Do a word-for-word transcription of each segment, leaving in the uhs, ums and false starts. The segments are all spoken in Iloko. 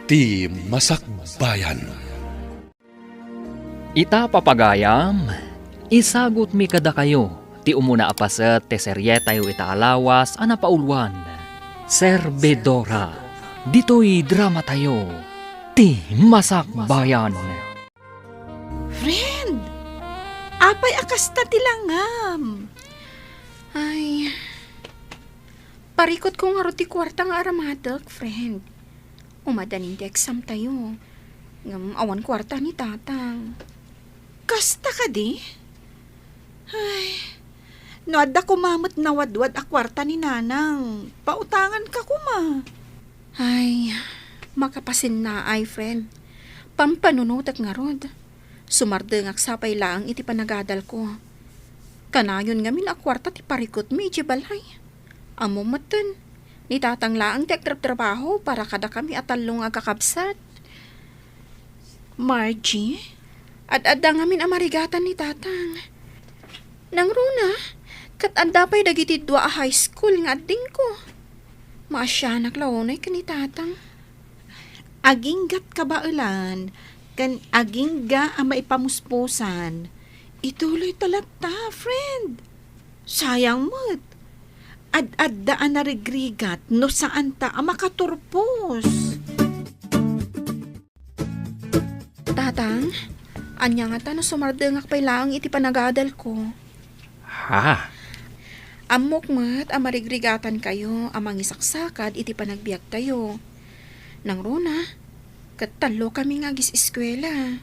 Ti Masakbayan. Ita, papagayam, isagutmi kadakayo ti umuna a paset ti serietayo ita a lawas a napauluan, Servidora. Ditoy dramatayo, Ti Masakbayan. Friend, apay a kasta ti langam? Ay, parikutko ngarud ti kuarta nga aramatek, friend. Umadanin ti exam tayo. Ngem awan kuarta ni tatang. Kasta kadi? Ay, no adda koma met nawadwad a kuarta ni nanang, pautanganka koma. Ay, makapasinnaay, friend. Pampanunotek ngarud. Sumardengak sapay laeng iti panagadalko. Kanayon ngamin a kuarta ti parikutmi idiay balay. Ammom metten, ni tatang laeng ti agtrabtrabaho para kadakami a tallo nga agkakabsat. Margie, ad-adda ngamin a marigatan ni tatang. Nangruna, ket adda pay dagiti dua a high school nga addingko. Maasianak la unay ken ni tatang. Aginggat kabaelan ken agingga a maipamuspusan. Ituloyta latta, friend. Sayang met. Ad-adda a narigrigat no saanta a makaturpos. Tatang, ania ngata no sumardengak pay laeng iti panagadalko? Ha? Ammok met a marigrigatankayo a mangisaksakad iti panagbiagtayo. Nangruna, ket tallokami nga agis-eskuela.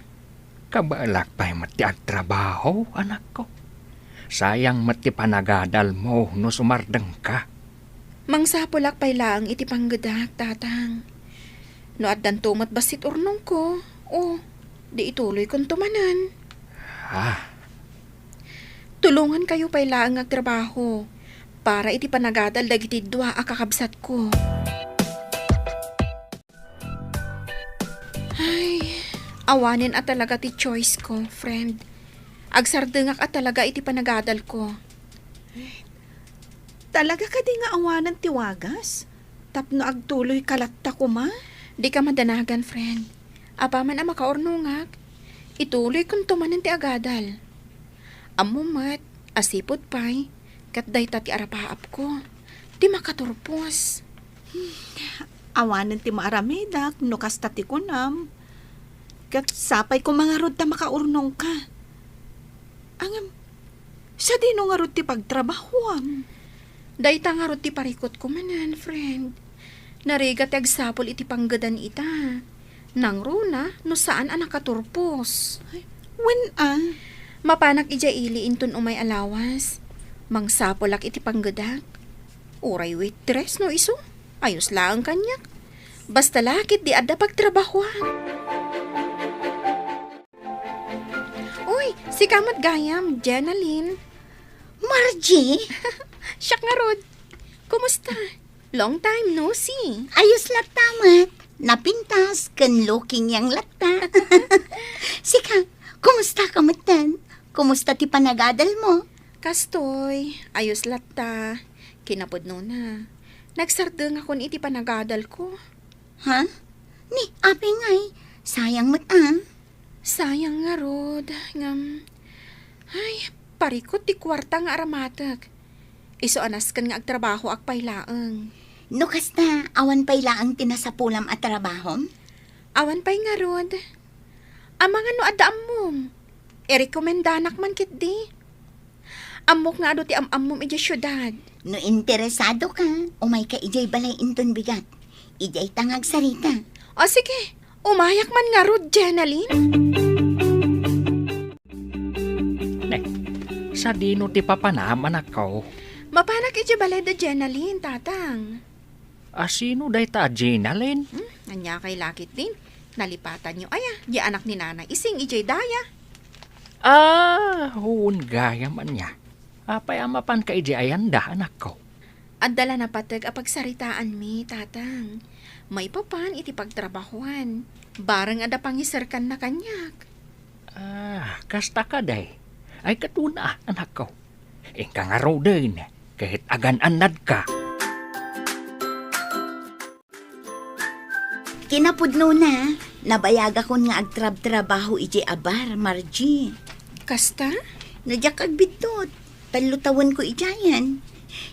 Kabaelak pay met ti agtrabaho, anakko. Sayang met ti panagadalmo no sumardengka. Mangsapulak pay laeng iti panggedak, tatang. No addanto met bassit urnongko, o, di ituloykonto manen. Ah. Tulongankayo pay laeng nga agtrabaho para iti panagadal dagiti dua a kakabsatko. Ay, awanen a talaga ti choice ko, friend. Agsardengak a talaga iti panagadalko. Talaga kadi nga awanen ti wagas? Tapno agtuloyka latta koma? Dika madanagan, friend. Apaman a makaurnongak, ituloykonto manen ti agadal. Ammom met a sipud pay, ket dayta ti arapaapko, ti makaturpos. Awanen ti maaramedak no kasta ti kunam. Ket sapay koma ngarud ta makaurnongka. Ngem, sadino ngarud ti pagtrabahoam? Dayta ngarud ti parikutko manen, friend. Narigat ti agsapul iti panggedan ita. Nangruna no saan a nakaturpos. Ay, wen a. Mapanak idiay ili inton umay a lawas. Mangsapulak iti panggedak. Uray waitress no isu. Ayos laeng kaniak. Basta la ketdi adda pagtrabahoan. Uy, sika met gayam, Jenalyn. Margie? Siak ngarud. Kumusta? Long time no see. Ayos latta met. Napintas ken looking young latta. Sika, kumusta ka metten? Kumusta ti panagadalmo? Kastoy, ayos latta. Kinapudnona, nagsardengakon iti panagadalko. Ha? Ni, apay ngay? Sayang met a. Sayang ngarud, ngem, ay, parikut ti kuarta nga aramatek. Isu a nasken nga agtrabahoak pay laeng. No kasta, awan pay laeng ti nasapulam a trabahom? Awan pay ngarud. Amangan no adda ammom, irekomendanak man ketdi. Ammok nga adu ti am-ammom idiay siudad. No interesado ka, umayka idiay balay inton bigat. Idiay ta nga agsarita. O sige, umayak man ngarud, Jenalyn. Ne, sadino ti papanam, anakko? Mapanak idiay balay da Jenalyn, tatang. A, sino dayta a Jenalyn? Hmm, ania kay lakit din? Nalipatanyo aya, di anak ni Nanay Ising idiay daya. A, wen gayam ania. Apay a mapanka idiay ayanda, anakko? Adda la napateg a pagsaritaanmi, tatang. Maipapan iti pagtrabahoan. Bareng adda pangiserkanna kaniak. A, kasta kadi? Ay, ket wen a, anakko. Inka ngaruden, ket agan-annadka. Inapudno na, nabayagakon nga agtrabtrabaho idiay a bar, Margie. Kasta? No diak agbiddut, tallo tawenko idiayen.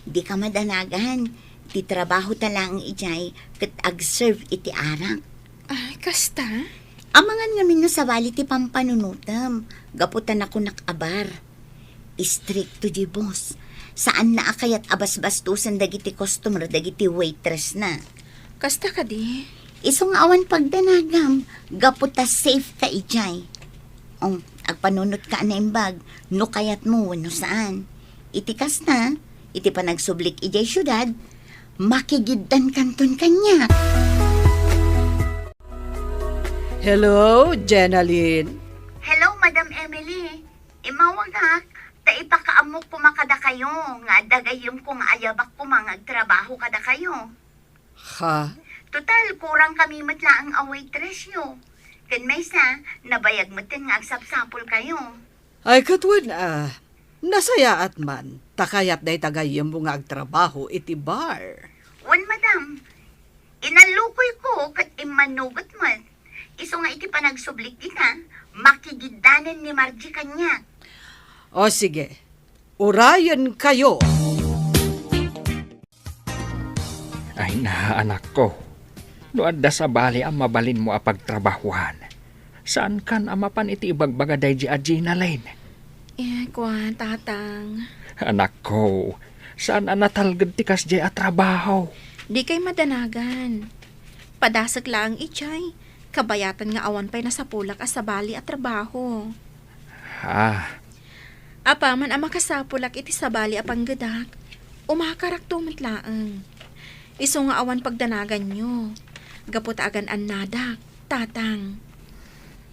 Dika madanagan, ti trabahota laeng idiay ket agserve iti arak. Ay, kasta? Amangan ngamin no sabali ti pampanunotem, gapu ta nakunak a bar. Istrikto diay boss. Saanna a kayat a basbastosen dagiti customer dagiti waitressna. Kasta kadi? Isu nga awan pagdanagam, gapu ta safe ka idiay. Um, agpanunotka a naimbag, no kayatmo wenno saan. Iti kasta, iti panagsublik idiay siudad, makigiddankanton kaniak. Hello, Jenalyn. Hello, Madam Emily. Immawagak, ta ipakaammok koma kadakayo, nga adda gayyemko nga ayabak koma nga agtrabaho kadakayo. Ha? Total, kurang kami met laeng a waitressyo. Ken maysa, nabayag metten nga agsapsapulkayo. Ay, ket wen a, nasayaat man, ta kayat dayta gayyemmo nga agtrabaho iti bar. Wen, madam, inallukuyko ket immanugot met. Isu nga iti panagsublik dita, makigiddanen ni Margie kaniak. O sige, urayenkayo. Ay na, anakko. No adda sabali a mabalinmo a pagtrabahuan, saankan a mapan iti ibagbaga daydi a Gina Lane? Eh, kua, Tatang. Anakko, saan a natalged ti kasdiay a trabaho? Dikay madanagan. Padasek laeng idiay, kabayatan nga awan pay nasapulak a sabali a trabaho. Ah. Apaman a makasapulak iti sabali a panggedak, umakarakto met laeng. Isu nga awan pagdanaganyo, gapu ta agan-annadak, Tatang.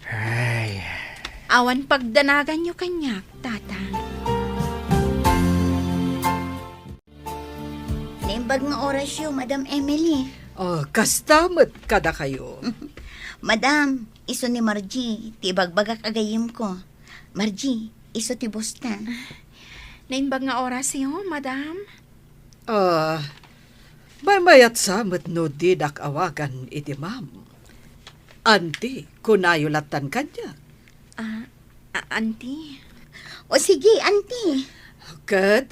Ay. Awan pagdanaganyo kaniak, Tatang. Naimbag nga orasyo, Madam Emily. Oh, kasta met kadakayo. Madam, isu ni Margie, ti ibagbagak a gayyemko. Margie, isu ti boss ta. Naimbag nga orasyo, Madam? Ah, maymayat sa met no didak awagan iti ma'am. Auntie, kunayo lattan kaniak. Ah, a-, Auntie. O sige, Auntie. Ket,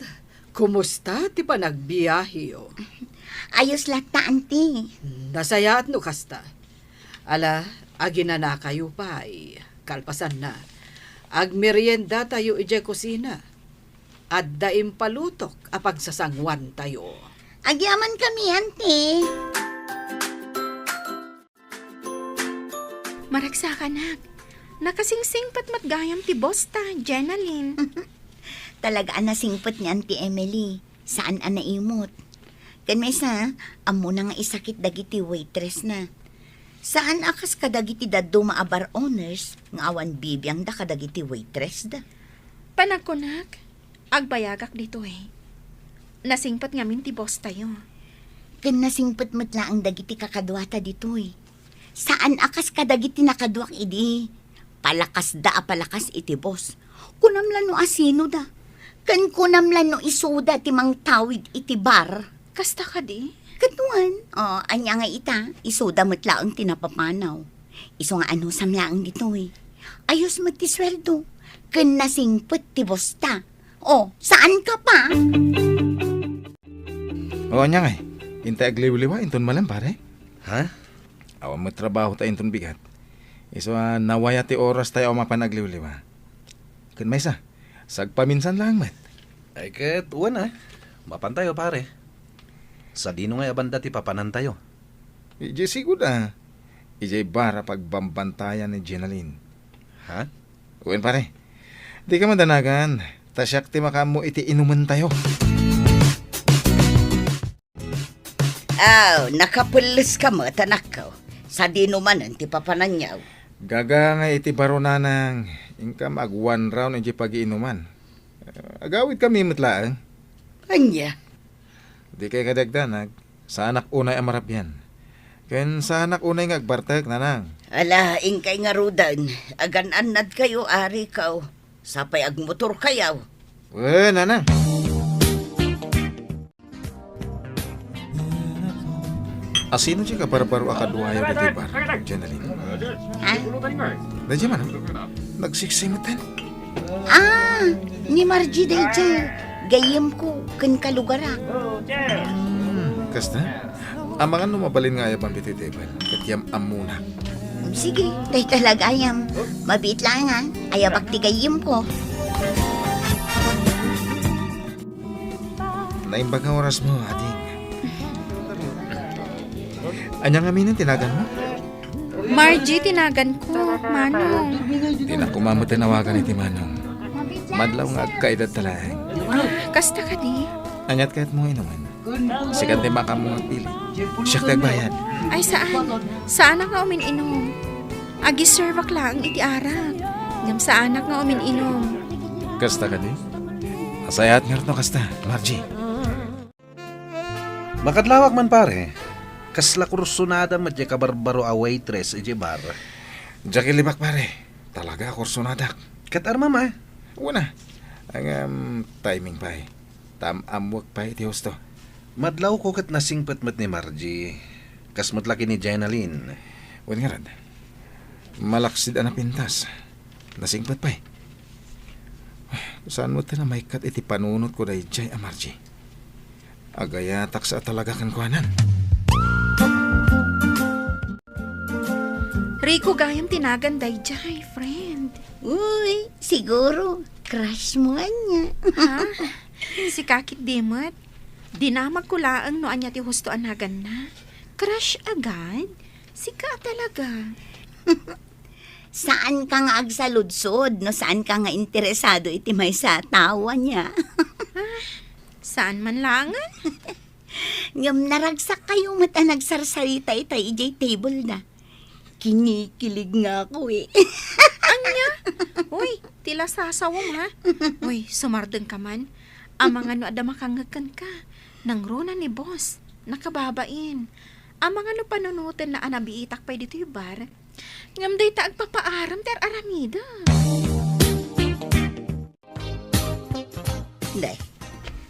kumusta ti panagbiaheyo? Ayos latta, Auntie. Nasayaat no kasta. Ala, aginanakayo pay. Kalpasanna, agmeriendatayo idiay kusina. Adda impalutok a pagsasanguantayo. Agyamankami, Auntie. Maragsakanak, nakasingsingpet met gayam ti boss ta, Jenalyn. Talaga a nasingpet ni Auntie Emily. Saan a naimut. Ken maysa, ammona nga isakit dagiti waitress na. Saan a kas kadagiti dadduma a bar owners nga awan bibiangda kadagiti waitress da. Panagkunak, agbayagak ditoy. Nasingpet ngamin ti boss tayo. Ken nasingpet met laeng dagiti kakaduata ditoy. Saan a kas kadagiti nakaduak idi. Palakasda a palakas iti boss. Kunam la no asino da. Ken kunam la no isuda ti mangtawid iti bar. Kasta kadi? Ket wen, o, ania nga ita, isuda met laeng ti napapanaw. Isu nga anusam laeng ditoy. Ayos met ti sueldo. Ken nasingpet ti boss ta. O, saan ka pa? O, ania ngay? Intay agliwliwa inton malem, pare? Ha? Awan met trabaho ta inton bigat. Isu a nawaya ti oras tayo a mapan agliwliwa. Ken maysa, sagpaminsan laeng met. Ay ket, wen a. Mapan tayo, pare. Sadino ngay a banda ti papanan tayo? Idiay sigud a. Idiay bar a pagbambantayan ni Jenalyn. Ha? Wen, pare. Dika madanagan, ta siak ti makaammo iti inumen tayo. Aw, nakapelles ka met, anakko. Sadino manen ti papananyo? Gaga nga iti baro, nanang, inkam ag one round iti pagiinuman. Eh, agawid kami met laeng. Ania? Dikay kadagdanag, saanak unay a marabian. Ken saanak unay nga agbartek, nanang. Ala, inkay ngaruden, agan-annad kayo, ari kaw. Sapay agmotor kayaw. Wen, nanang. Asino ti kabarbaro a kaduayo ditoy bar, Jenalyn? Ha? Daydiay man, nagseksi metten. Ah, ni Margie daydiay. Gayyemko ken kalugarak. Hmm, kasta? Amangan no mabalin nga ayabam ditoy table, ket yam-ammona. Sige, dayta la gayam. Mabiit laeng, ayabak ti gayyemko. Naimbag nga orasmo, ading. Ania ngamin ti naganmo? Margie ti naganko, Manong. Dinak koma metten awagan iti Manong. Madlaw nga agkaedadta laeng. Ah, kasta kadi? Aniat kayatmo nga inumen? Sikan ti makaammo nga agpili. Siak ti agbayad. Ay, saan. Saanak nga umin-inum. Agiservak laeng iti arak. Ngem saanak nga umin-inum. Kasta kadi? Asayaat ngarud no kasta, Margie. Makadlawak man, pare. Kasla kursunada met diay kabarbaro a waitress idiay bar. Diak ilibak, pare. Talaga a kursunadak. Ket armam a? Wen a. Ngem timing pay. Tam-ammoek pay iti husto. Madlawko ket nasingpet met ni Margie. Kas met la ken ni Jenalyn. Wen ngarud. Malaksid a napintas. Nasingpet pay. Saan met ti maikkat iti panunotko daydiay a Margie? Agayatak sa a talaga kenkuanan. Rico gayam ti nagan daydiay, friend. Uy, siguro, crush mo ania. Ha? Sika ketdi met. Dinamagko laeng no ania ti husto a naganna. Crush agad? Sika a talaga. Saanka nga agsaludsod no saanka nga interesado iti maysa a tao ania. Ah, saan man laengen? Ngem naragsakkayo met a nagsarsarita itay idiay table-da. Kinikilig nga ako, eh. Ania? Uy, ti lasasawem, ha? Uy, sumardengka man. Amangan no adda makangngeg kenka. Nangruna ni boss. Nakababain. Amangan no panunotenna a nabiitak pay ditoy bar. Ngem dayta agpapaarem ti ar-aramidek. Nay,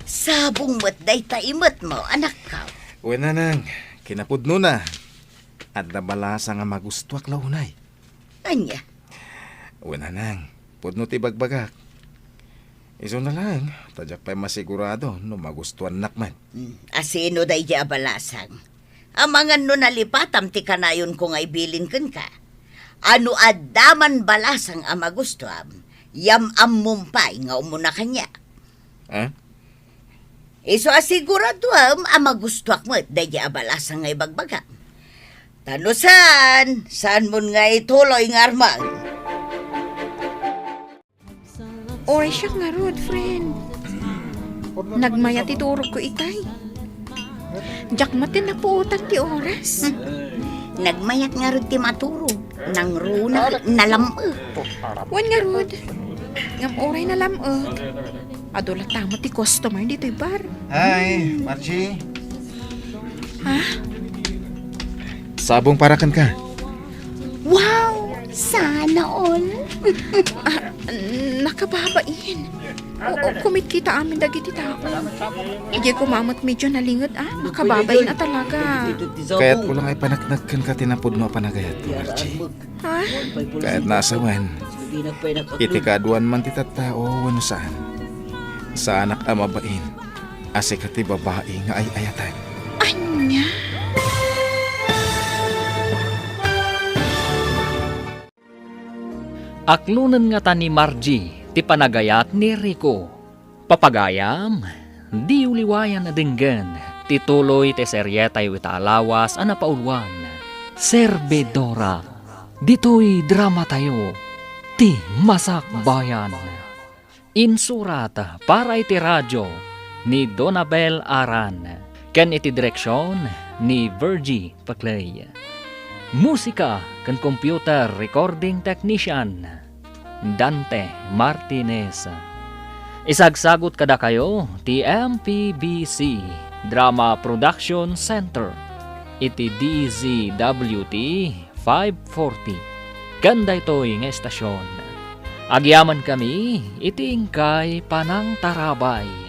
sabong met dayta imetmo, anakko. Wen, nanang, kinapudnona. Adda balasang a magustuak la unay. Ania? Wen, nanang, pudno ti ibagbagak. Isuna laeng, ta diak pay masigurado no magustuannak met. Hmm, asino daydiay a balasang? Amangan no nalipatam ti kanayonko nga ibilin kenka. A no adda man balasang a magustuam, yam-ammom pay nga umuna kaniak. Ah? Isu a siguradoem a magustuak met daydiay a balasang nga ibagbagam. Ta no saan, saanmon nga ituloy nga armang. Uray siak ngarud, friend. Nagmayat ti turogko itay. Diak met ti napuotan ti oras. Nagmayat ngarud ti maturog. Nangruna, nalam-ek. Wen ngarud. Ngem uray nalam-ek, adu latta met ti customer ditoy bar. Hi, Margie. Ha? Sabong para kenka. Wow! Sana all! Ah, nakababain. Oo, kumitkita amin dagiti tao. Idiay koma met medyo nalinged, ah. Nakababain a talaga. Kayatko la nga ipaneknek kenka ti napudno a panagayat, Margie. Ha? Kayatna a sawen, iti kaaduan man ti tattao wenno saan, saanak a mabain a sika ti babai nga ay-ayaten. Ania? Aklonen ngata ni Margie ti panagayat ni Rico. Papagayam, diyo liwayan a denggen ti tuloy ti serietayo ita a lawas a napauluan, Servidora. Ditoy dramatayo, Ti Masakbayan. Insurat para iti radio ni Donabel Aran ken iti direksion ni Virgie Paclay. Musika ken computer recording technician, Dante Martinez. Isagsagut kadakayo ti M P B C Drama Production Center iti D Z W T five forty. Ken daytoy nga estasion, agyamankami iti inkay panangtarabay.